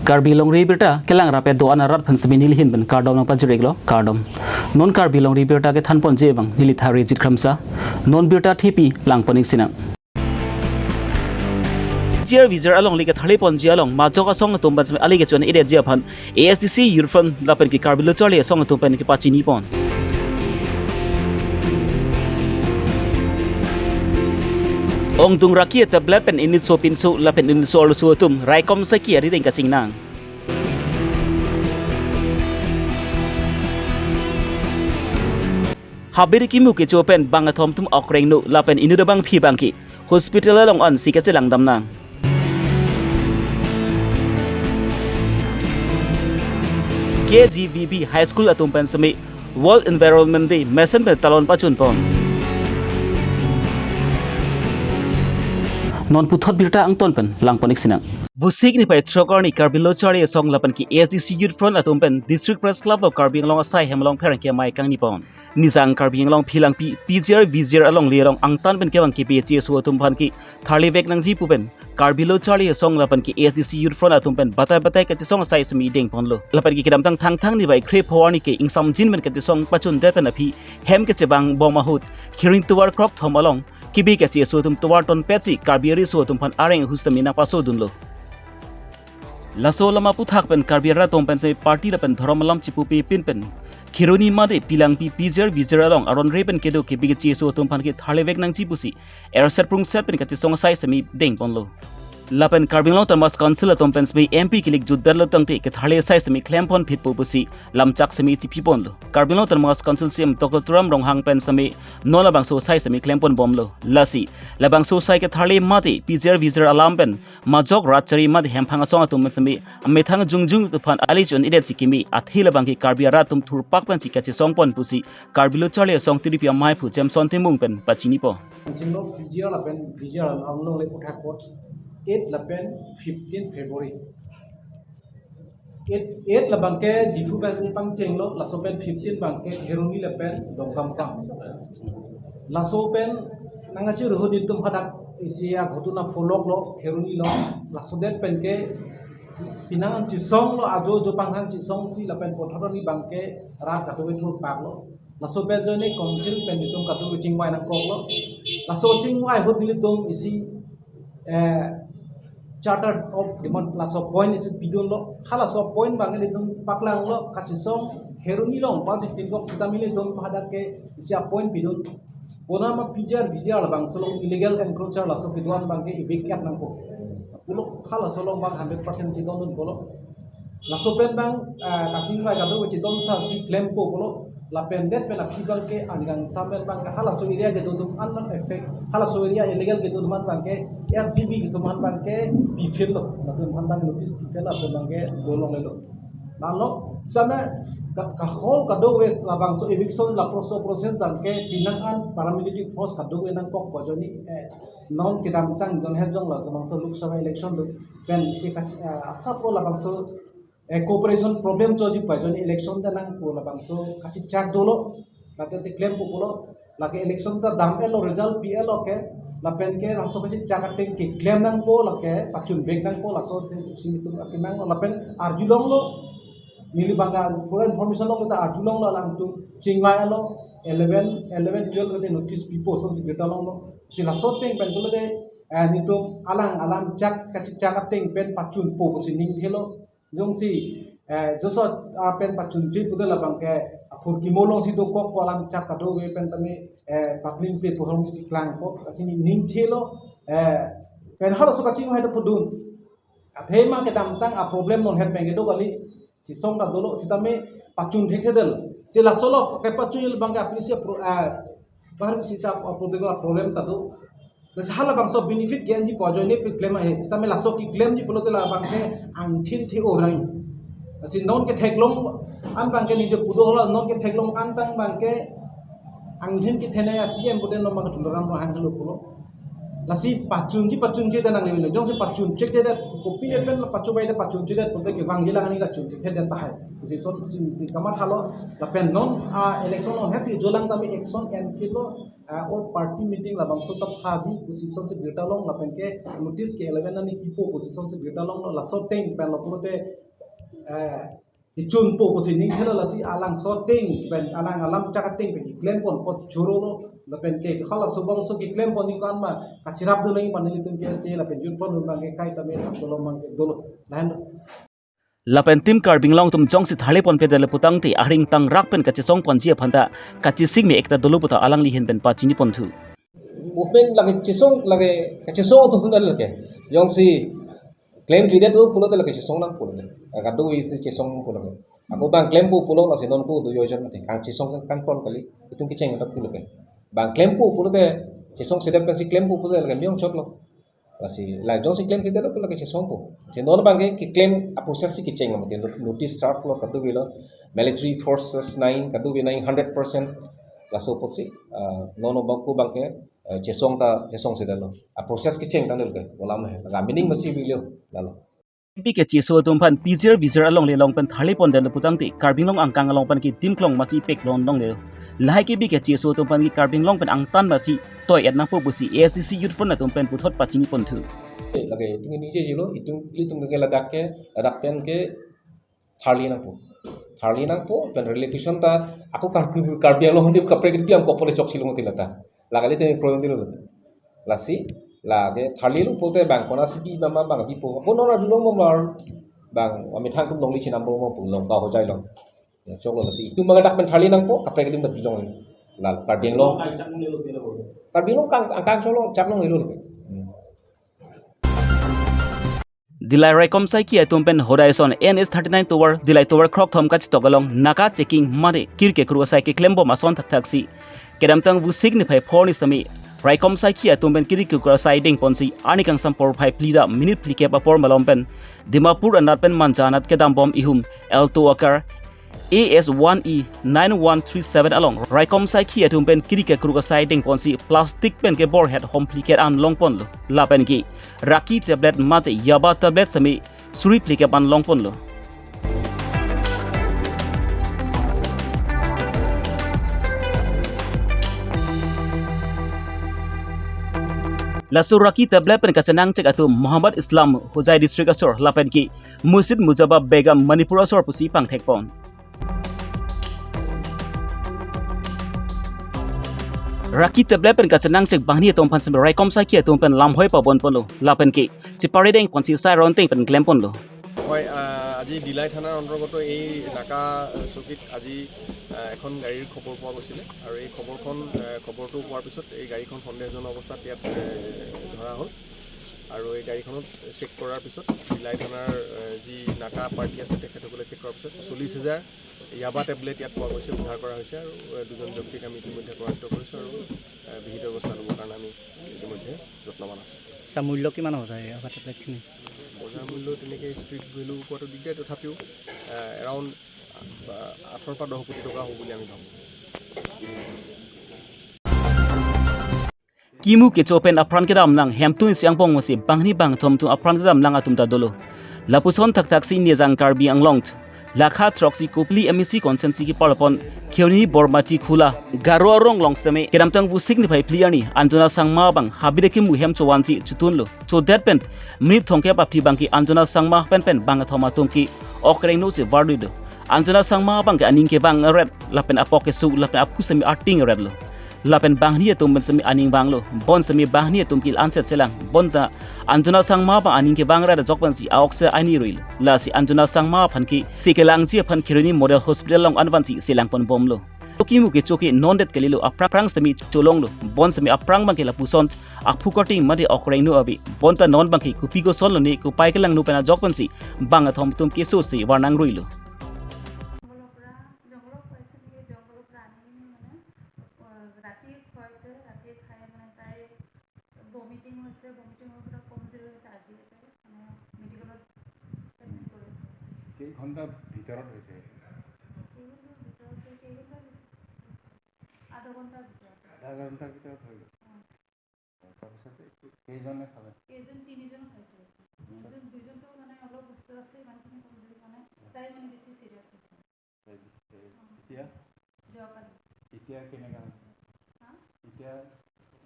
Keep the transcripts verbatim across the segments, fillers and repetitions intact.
Karbi Longri Abirta kelang rapet do-an arat aphan semi nelihin pen kardom nangpajir-iklo, kardom. Non Karbi Longri Abirta kethanponji abang neli Tharijit Kramsa. Non birta thepi langpon-ik sinang. P G R V G R alongle ketharleponji along majok asong atum pen semi ale kechon-idetji aphan A S D C Youth Front lapen ke Karbi Lo Charli Asong atum pen kepachinipon. Ongdung raki tablet pen inutso pinso lapen inutso arloso atum raikom saki arideng kachingnang. Habiri kimu kecho pen bang athom atum okrengno lapen inut abangpi abangke hospital along an si kachelangdamnang. K G V B High School atum pen semi World Environment Day mesen pen talon pachunpon. Non puthot birta angton pen langpon-ik sinang. Vosik niphai throk arni Karbi Lo Charli Asong lapen ke A S D C Youth Front atum pen District Press Club of Karbi Anglong asai hem along pherangke amei kangnipon. Nijang Karbi Anglong Philangpi P G R V G R alongle along angtan pen kevang kebi kecheso atum aphan ke tharlevek nangji pu pen Karbi Lo Charli Asong lapen ke A S D C Youth Front atum pen batai batai kachesong asai semi dengponlo. Lapen ke kedamtang Thangthang niphai krepho arni ke ingsamjin pen kachesong pachundet pen aphi hem kachebang bom ahut Khiring tovar krokthom along kebi kecheso atum tovar tonpetsi Karbi ariso atum aphan areng ahut semi nangpasodunlo. Laso alam aphuthak pen Karbi arat atum pen semi party lapen dhorom alam chipupe pin pen Kheroni mate Philangpi P G R V G R along aron re pen kedo kebi kecheso atum aphan ke tharlevek nangji pusi erset prungset pen kachesong asai semi dengponlo. Lapen Karbi Anglong Autonomous Council atum pen semi M P kilik jutdetlo tangte ketharle asai semi klempon phitpo pusi lamchak semi chipiponlo. Karbi Anglong Autonomous Council C E M Doctor Tuliram Ronghang pen semi non labangso asai semi klemponbomlo. Lasi labangso asai ketharle mate P G R V G R alam pen majok rat chari mate hemphang asong atum pen semi amethang jongjung atum aphan ale chon-idet si kimi athe labangke Karbi arat atum thurpak pen si kachesongpon pusi Karbi Lo Charli Asong tiripi amei aphu Jameson Timung pen pachinipo. Jingno P G R lapen V G R alongle aphuthak apot eight lapen fifteen February. Eight, eight labangke Diphu pen pangchenglo, laso pen fifteen abangke Kheroni lapen Dongkamukam. Laso pen nangkachiru ahut nelitum hadak isi aghotona pholoklo Kheroni along, laso det pen ke penang an chesonglo, ajo ajo panghang chesongsi lapen puthot arni abangke rat kadokave thurpaklo. Laso pen ajoine council pen nelitum kadokave chingvai nangkoklo. Laso chingvai ahut nelitum isi, eh, charter of demand laso point isi pidunlo. Halaso point abang nelitum paklanglo, kachesong Kheroni along, basi tingkok sitame nelitum hadak ke isi a point pidun. Bonama P G R V G R labangso along illegal encroacher laso kedo-an abangke evict nangpo pulo, halaso along abang hundred percent chedondun pulo. Laso pen abang, ah, kachingvai kadokave chedon sa si klempo pulo. Lapen det pen aphi abangke angang samen abangke halaso area kedo atum an abang effect, halaso area illegal kedo atum an abangke S G B kedo atum an abangke piphinlo, latum an abang notice piphinlo, latum abangke dolonglelo. Lalo same ka, kahol kadokave labangso eviction lapuson process abangke penang an paramilitary force kadokave nangkokpo ajoine, eh, non kedamtang jon het jong laso labangso Lok Sabha election do pen isi kach-, eh, asap labangso, eh, cooperation problem choji pu ajoine election ta nangpo labangso kachechak dolo, lake te klempo pulo, lake election ta dam-etlo, result pi-etlo ke, lapen ke laso kachechak ateng keklem nangpo, lake pachunvek nangpo, laso te si nelitum akenang lapen arjulonglo, neli abangke pura information along ta arjulonglo, alangtum chingvai-etlo, eleven, eleven, twelve kate notice pipo asonsi birta longlo. Si laso ateng pen pulote, eh, nelitum alang alamchak kachechak ateng pen pachunpo pusi ningthelo. Jongsi, eh, joso, ah, pen pachunji pute labangke aphurkimo alongsi dokokpo, alamchak kadokave pen tame, eh, paklingpe pu alongsi klangpo, lasi ningthelo, eh, pen halaso kachingvai ta pudun. Athema kedamtang a problem non het pen kedo kali, chesong ta dolo sitame pachun thekthedetlo. Si laso along kepachun abangke aphi si pro-, ah, bahar si sa a problem, problem ta do. Lasi halabangso benefit ke-enji pu ajoine pi klem ahe. Sitame laso keklemji pulote labangke angthin the-o rang. Lasi non ketheklong an abangke ningje pudo hala, non ketheklong an tang abangke angthin kethenei a C M pute non abangke Tuliram Ronghang helo pulo. Lasi pachunji pachunji ta nang lewin jongsi pachun chek de, kopi de pen la pachu bai de pachun chek de, pote kevang jilang ani la chun chek de tahai. Lasi son si kamathalo lapen non a election on hetsi jolang tame action and kilo a or party meeting labangso ta phaji position si birta long lapen ke notice ke eleven ani kipo position si birta long lo laso teng pen lo pulote, eh, kichun po pusi ning thelo lasi alangso teng pen alang alam chak ateng pen keklem pon pot choro lo lapen ke halaso bangso keklem pon ni kan ma kachirap do nang pan nelitum ke se lapen jun pon bang ke kai tame asolo mang ke dolo lahen. Lapen Team Karbi Anglong atum jongsi tharle ponpe det le putangte aring tangrak pen kachesong ponji aphan ta kachesik me ekta dolo puta alangli ahin pen pachini ponthu. Movement lake chesong lake kachesong atum pun lake jongsi claim leader tu pulote lake chesong nangpo lake. Kado isi chesong nangpo lake. Ako bang claim po pulo lasi non ko do yojon mati. Kang chesong kang pon kali. Itum kecheng ta pulo ke. Bang claim po pulote chesong sedap pensi claim po pulote lake miong chot lo. Lasi la jongsi claim leader lo pulo lake chesong po. Te non bang ke claim a process si kecheng lo mati. Notice serve lo kado lo. Military forces nang kado nang hundred percent. Laso pusi, ah, non bang ko bang ke eh, chesong ta, chesong sedap lo. A process kecheng ta nul ke, bolam he. Laga meaning masi bilio, lalo. P K G S O atum aphan P Z R V Z R along le long pen tharle pon det le putangte, Karbi Anglong angkang along pen ke dim klong masi pek lon long le. Lahai ke P K G S O atum aphan ke Karbi Anglong pen angtan masi toi et nangpo pusi A S D C Youth Front atum pen puthot pachini ponthu. Eh, lake, itum ningje jilo, itum, itum ke ladak ke, ladak pen ke, tharle nangpo. Tharle nangpo, pen relocation ta, ako Karbi, Karbi Anglong di kaprek di am kopole chok silong tila ta. Lake le teng kroyon tilo. Lasi, lake tharle lo pulote bang kona si bi mama bang bipo. Apo non arjulong mo mar, bang, amethang tum longli chinam mo pu Longka Hojai along. Ya, chok lo lasi. Itum bang dak pen tharle nangpo, kaprek di ta bilong. Lal, Karbi Anglong. Karbi Anglong kang, kang chok lo, chak lo ilo. Hmm. Dillai raikom saikhi atum pen hodai ason N H thirty-nine tower, Dillai tower krokthom kachetok along naka checking mate kiri kekru asai keklem bom ason thakthak si kedamtang Vosik niphai phongo ni sitame raikom saikhi atum pen kiri kekru asai deng ponsi arni kangsam porphai phli ra minute phlikep apor malom pen Dimapur anat pen Manja anat kedam bom ihum Alto a car A S one E nine one three seven along raikom saikhi atum pen kiri kekru asai deng ponsi plastic pen kebor het hom phlikep an long ponlo. Lapen ke raki tablet mate yaba tablet sitame suri phlikep an long ponlo. Laso raki tablet pen kachenang chek atum Muhammad Islam Hojai district asor lapen ke Murshid Mujaba Begum Manipur asor pusi pangthek pon. Raki tablet pen kachenang chek banghini atum aphan sitame raikom saikhi atum pen lamhoi pabon ponlo. Lapen ke chepare deng ponsi sai ronteng pen klem ponlo. হয়, আহ, আজি ডিলাই থানাৰ অন্তৰ্গত এই নাকা, আহ, চকীত আজি, আহ, এখন গাড়ীৰ খবৰ পোৱা গৈছিলে আৰু এই খবৰখন, আহ, খবৰটো পোৱাৰ পিছত এই গাড়ীখন সন্দেহজনক অৱস্থাত ইয়াত, আহ, ধৰা হ'ল আৰু এই গাড়ীখনত চেক কৰাৰ পিছত ডিলাই থানাৰ, আহ, যি নাকা পাৰ্টি আছে তেখেতসকলে চেক কৰাৰ পিছত চল্লিছ হাজাৰ য়াবা টেবলেট ইয়াত পোৱা গৈছে, উদ্ধাৰ কৰা হৈছে আৰু, আহ, দুজন ব্যক্তিক আমি ইতিমধ্যে কৰায়ত্ত কৰিছোঁ আৰু, আহ, বিহিত ব্যৱস্থা ল'বৰ কাৰণে আমি ইতিমধ্যে যত্নৱান আছোঁ। ছাৰ, মূল্য কিমান হ'ব ছাৰ এই টেবলেটখিনি? বজাৰ মূল্য তেনেকৈ ষ্ট্ৰীট ভেলু কোৱাটো দিগদাৰ, তথাপিও, আহ, এৰাউণ্ড, আহ, আঠৰ পৰা দহ কোটি টকা হ'ব বুলি আমি ভাবোঁ। Kimu kecho pen apran kedam nang hemtun isi angbong masi banghini bangkethom atum apran kedam nang atum ta dolo. Lapuson thakthak si Nejang Karbi Anglong lakha throksi Kopili M A C constituency kepar pon Kheroni Bormati Khula Garo arong along sitame kedamtang Vosik niphai phli arni Anjana Sangma abang habit akimu hem chovan si chotunlo. Chodet pen minute thomkep aphi abang ke Anjana Sangma pen pen bangkethom atum ke ok rengno si varduido. Anjana Sangma abang ke aning kevang ret lapen apok keso lapen aphu sitame arting retlo. Lapen banghini atum pen sitame aning vanglo. Bon sitame banghini atum ke anset selang. Bonta Anjana Sangma abang aning kevang ret ajok pensi a-ok si aini ruilo. Lasi Anjana Sangma aphan ke si kelangji aphan Kheroni Model Hospital along anvan si selang pon bomlo. Tokimu kecho ke non det kalilo, aphrang sitame cholonglo. Bon sitame aphrang abang ke lapuson aphu karting mate ok rengno ave. Bonta non abang ke kopi kosonlo ne kopai kelangno pen ajok pensi bangkethom atum keso si varnang ruilo. জংঘলৰ পৰা, জংঘলত পাইছে বুলি, জংঘলৰ পৰা আনি কিনে মানে, আহ, ৰাতি খুৱাইছে, ৰাতি খাই মানে তাই ভমিটিং হৈছে, ভমিটিং হৈ পেলাই কমজুৰি হৈছে, আজি তাই মানে মেডিকেলত এডমিট কৰিছে। কেই ঘণ্টাৰ ভিতৰত হৈছে? কেই ঘণ্টাৰ ভিতৰত, কেই ঘণ্টা হৈছে? আধা ঘণ্টাৰ ভিতৰত। আধা ঘণ্টাৰ ভিতৰত হৈ গ'ল। অ। তাৰপিছত একো কেইজনে খালে? কেইজন? তিনিজন খাইছে। দুজন, দুজনতো মানে অলপ সুস্থ আছে, ইমানখিনি কমজুৰি হোৱা নাই। তাই মানে বেছি চিৰিয়াছ হৈছে। এই, এই, এতিয়া? যোৱাকালি। এতিয়া কেনেকা হৈছে? হা? এতিয়া?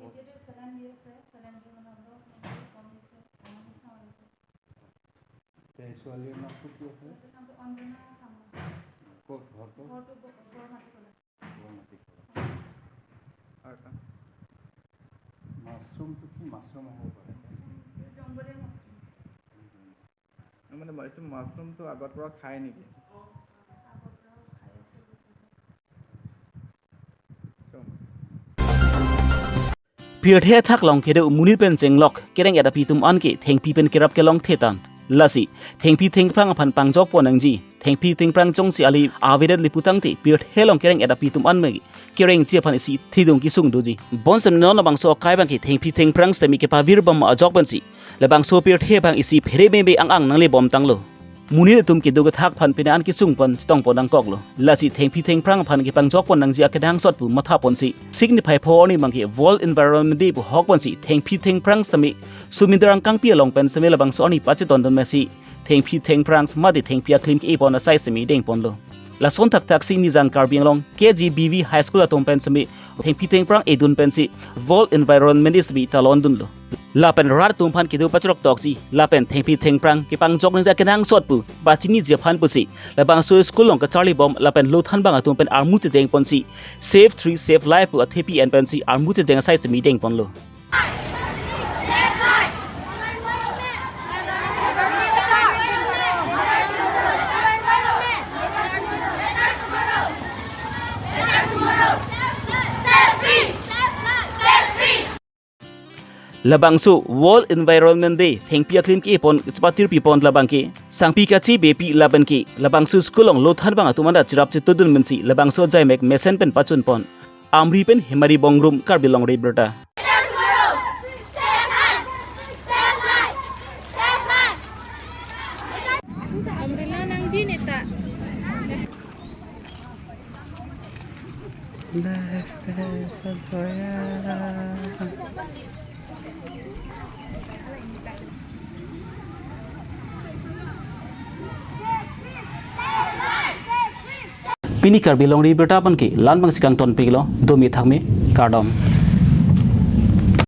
এতিয়াতো চেলাইন দি আছে, চেলাইন দি মানে অলপ মানে কমিছে, কমাৰ নিচিনা হৈছে। এই ছোৱালীৰ নামটো কি আছিলে? ছোৱালীৰ নামটো অঞ্জনা চাংমা। ক'ত ঘৰটো? ঘৰটো ব-, বৰমাটি কলা। বৰমাটি কলা। আৰু এটা? মাছৰুমটো কি মাছৰুম হ'ব পাৰে? মাছৰুমটো জংগলী মাছৰুম আছে। মানে এইটো মাছৰুমটো আগৰ পৰা খায় নেকি? Pirthe athak along kedo monit pen chenglok kereng-et api atum an ke thengpi pen kerap kelongthe tang. Lasi thengpi thengphrang aphan pangjokpon nangji. Thengpi thengphrang jongsi ali avedet le pu tangte pirthe along kereng-et api atum an me kerengji aphan isi thedung kesung doji. Bonsitame non labangso akai abang ke thengpi thengphrang sitame kepavirbom ajok pensi labangso pirthe abang isi phere meme ang-ang nanglebom tanglo. Monit atum keduk athak aphan pine an kesung pon chetongpon nangkoklo. Lasi thengpi thengphrang aphan kepangjokpon nangji akenangsot pu mathaponsi sik niphai pho arni abang ke World Environment Day pu ahok ponsi thengpi thengphrang sitame Sumindra Angkangpi along pen sitame labangso arni pachetondun mesi thengpi thengphrang mate thengpi aklim ke-epon asai sitame dengponlo. Lason thakthak si Nijang Karbi Anglong K G B V High School atum pen sitame thengpi thengphrang edun pensi World Environment Day sitame talondunlo. Lapen rat atum aphan kedo pachroktoksi lapen thengpi thengphrang kepangjok nangji akenangsot pu pachiniji aphan pusi labangso school along kacharlibom lapen lothan abang atum pen armu chejengponsi Save Tree Save Life pu athepi en pensi armu chejeng asai sitame dengponlo. Labangso World Environment Day thengpi aklim ke-epon chepatirpipon labang ke sangpi kachebepi lapen ke labangso school along lothan abang atum anta cherap chetudun pensi labangso ajaimek mesen pen pachunpon. Amri pen Hemari Bongrung, Karbi Longri Abirta. Umbrella nangji neta. Pini Karbi Longri Abirta pen ke la-an abangsi kangtonpiklo, domi thakmi, kardom.